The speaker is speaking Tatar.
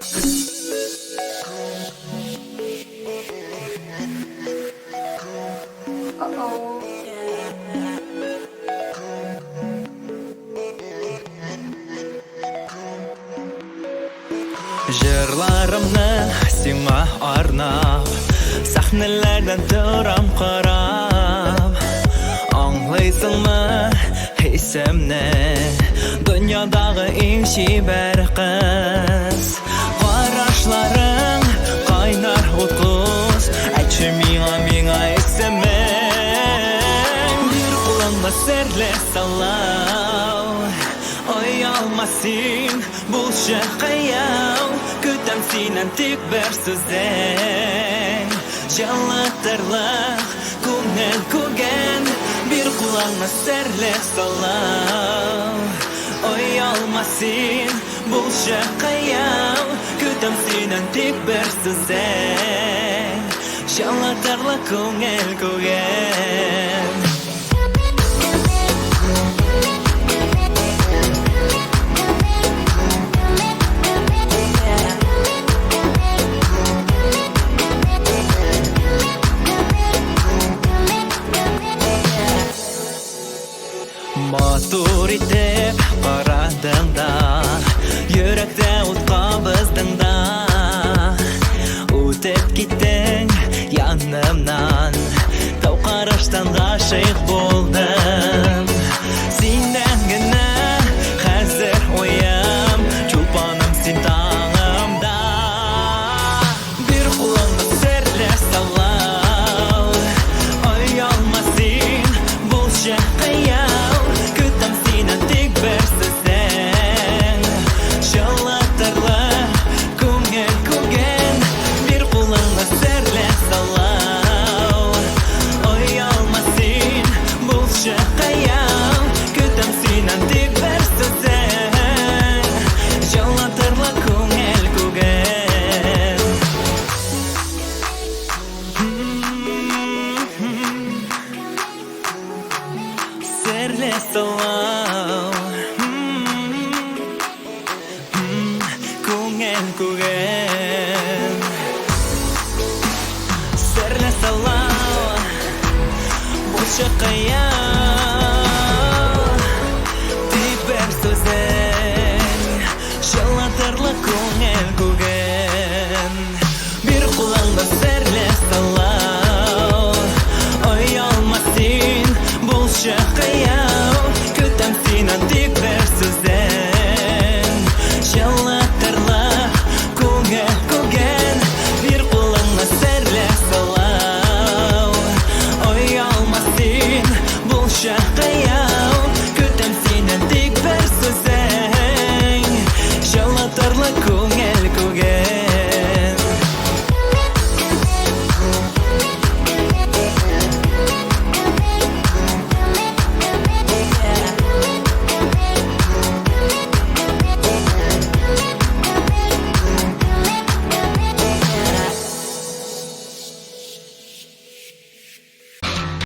Uh-oh. Җырларымны сиңа арнап, сәхнәләрдән торам карап. Аңлыйсыңмы хисемне? Дөньядагы иң чибәр кыз. Карашларың кайнар уткыз. Әйтче миңа, миңа исемең. Бир кулыңны серле салау. Оялма син, булчы кыяу. Көтәм синнән тик бер сүзең. Җылытырлык күңел күген. Бир кулыңны серле салау. Оялма син, булчы кыяу. Көтәм синнән тик бер сүзең. Җылытырлык күңел күген. Матур итеп карадың да, йөрәктә ут кабыздың да. Үтеп киттең янымнан, тау караштан гашыйк булдым. Синнән генә хәзер уем, чулпаным син таңымда. Бир кулыңны серле салау, оялма син, булчы кыяу. Көтәм сине тик бер сүзең. Җылытырлык күңел күген. Бир кулыңны серле салау. Оялма син, булчы кыяу. Көтәм синнән тик бер сүзең. Җылытырлык күңел күген. Серле салау. Күңел күген. Серле салау. Булчы кыяу. Тик бер сүзең. Җылытырлык күңел күген. Бир кулыңны серле салау. Оялма син, булчы кыяу. Көтәм синнән тик бер сүзең. Җылытырлык күңел күген. Бир кулыңны серле салау. Оялма син, булчы кыяу.